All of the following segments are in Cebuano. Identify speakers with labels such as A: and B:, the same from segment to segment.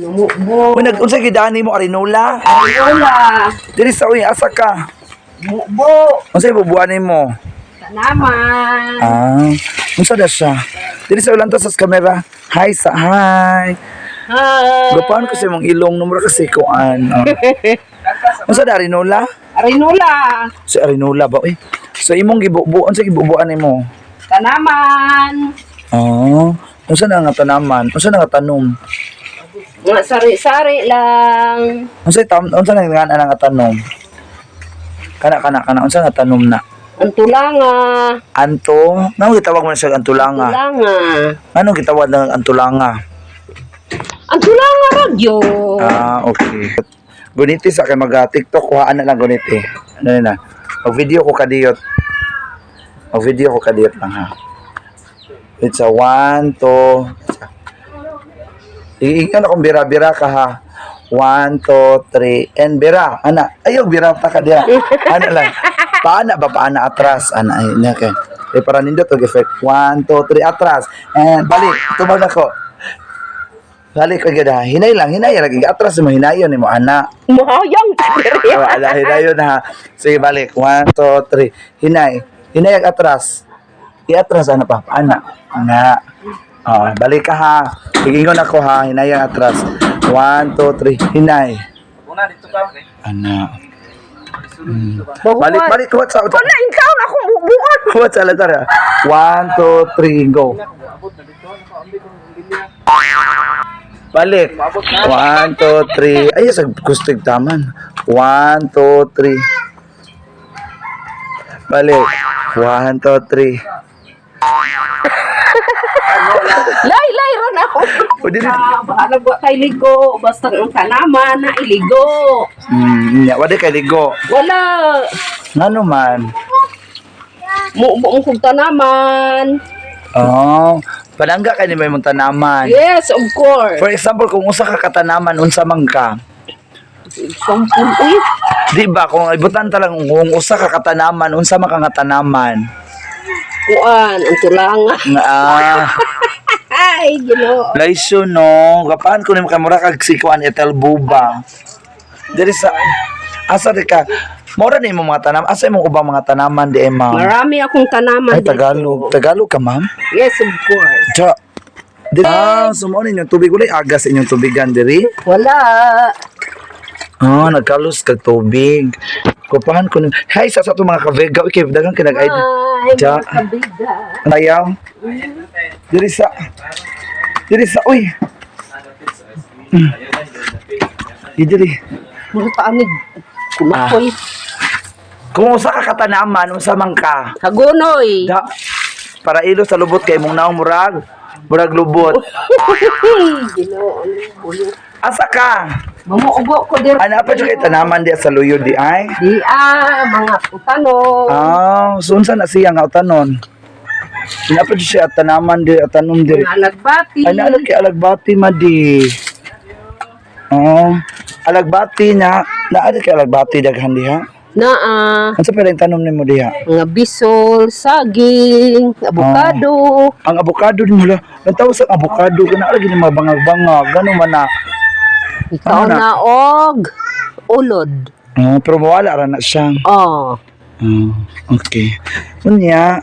A: Numubo.
B: Uy, nag unsa gidani mo, arinola?
A: Arinola.
B: Diri sa, uy, asa ka?
A: Mubo.
B: Unsa ibubuan nimo?
A: Tanaman.
B: Ah, unsa da siya? Diri sa, ulan to sa camera. Hi sa, hi.
A: Hi.
B: Gapaan ko sa imong ilong numero kasi kuan. Oh. Unsa da, arinola?
A: Arinola.
B: Si arinola ba, uy? So imong gibubuan sa gibubuan nimo?
A: Tanaman.
B: Oh, unsa na nga tanaman? Unsa na nga tanom?
A: Mga sari-sari lang.
B: Unsa tam unsa na nga nga tanom? Kana kana kana, unsa nga tanom na?
A: Antulanga.
B: Anto, ngano gitawag mo na siya antulanga?
A: Antulanga.
B: Ngano gitawag na antulanga?
A: Antulanga radyo.
B: Ah, okay. Guniti sa kay mag TikTok kuhaan na lang guniti. Ano na? Mag video ko kadiyot. Mag video ko kadiyot lang ha. It's a one, two. Iingan akong bira-bira ka ha. One, two, three, and bira. Ana, ayaw bira pa ka diya. Ana lang. Paana ba, paana atras? Ana, ay, na kay. Eh, para nindot og effect. One, two, three, atras. And balik. Tubag ako. Balik ko gyud ha. Hinay lang, hinay lagi. Atras mo, hinayon nimo ana.
A: Mahayang.
B: Oh, ala, hinayon ha. Sige, balik. One, two, three. Hinay. Hinay ang atras. I-atras ana pa. Ana. Ana. Oh, balik ka ha. Higingon ako ha. Hinay ang atras. One, two, three. Hinay. Ana. Balik, balik. What's up?
A: Wala, ikaw na akong bubuan.
B: What's up? Tara. One, two, three, go. Balik. One, two, three. Ay, sa kustig taman. One, two, three. Balik. One, two, three.
A: Lay, lay, ron ako.
B: O, dili.
A: Ah, bahala ba kay ligo? Basta ang tanaman na iligo.
B: Nya, wala kay ligo.
A: Wala.
B: Ngano man?
A: Mubo ang kong tanaman.
B: Oh, palangga kay ni may mong tanaman.
A: Yes, of course.
B: For example, kung usa ka katanaman, unsa man ka?
A: Example, uy.
B: Di ba kung ibutan ta lang kung usa ka katanaman, unsa man ka nga tanaman?
A: Kuan, ang tulanga.
B: Nga ah,
A: Ay, Ginoo.
B: Laisyo no, kapaan ko nimo kay mura kag si kuan Etel Buba. Diri sa asa di ka? Mora ni imong mga tanam. Asa imong ubang mga tanaman di eh, ma'am?
A: Marami akong tanaman
B: Ay, Tagalog. Tagalog ka, ma'am?
A: Yes, of course.
B: Ja. Di, ah, so mao ninyong tubig. Wala'y agas inyong tubigan diri?
A: Wala.
B: Ah, nagkalos kag tubig. Kupahan ko ni. Hi sa ato mga ka-vega. Uy, kay daghang kinag
A: Ay,
B: Ja.
A: mga kabiga.
B: Ayaw. Diri sa. Diri sa, uy. Di diri.
A: Mga paamig. Kumakoy.
B: Kung usa ka katanaman, unsa man ka?
A: Hagonoy.
B: Da, para ilo sa lubot kay imong naong murag, murag lubot.
A: Ginoo. Ano,
B: Asa ka?
A: Mamuubo ko dir.
B: Ana pa jud kay tanaman di sa luyo di ay?
A: Di ah, mga utanon.
B: Ah, so unsa na siya nga utanon? Ana pa jud siya tanaman di tanom di.
A: Mga alagbati.
B: Ay, naalag kay alagbati madi. Oo. Alagbati na, naada kay alagbati daghan diha.
A: Naa.
B: Unsa pa rin tanom nimo diha?
A: Mga bisol, saging, abokado.
B: Ang abokado din mo ang tawag sa abokado kana lagi ni mga bangag-bangag, gano man na.
A: Ikaw
B: Ano na?
A: na og ulod.
B: Oh, pero mawala ra na siya.
A: Oh.
B: Oh, okay. Unya,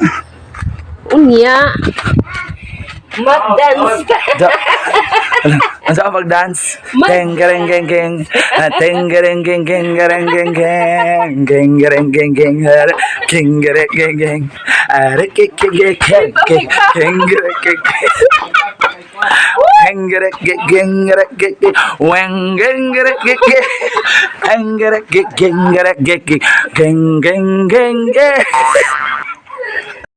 A: Unya. Mag-dance ka.
B: da, ang sa pag-dance? Geng gereng geng geng. Ah, teng gereng geng geng gereng geng geng. Geng gereng geng geng gereng geng gereng geng geng. Are ke ke ke ke ke geng gereng geng geng. Geng gereng geng geng gereng geng geng. Weng geng gereng geng geng. Geng gereng geng geng gereng geng geng. Geng geng geng geng.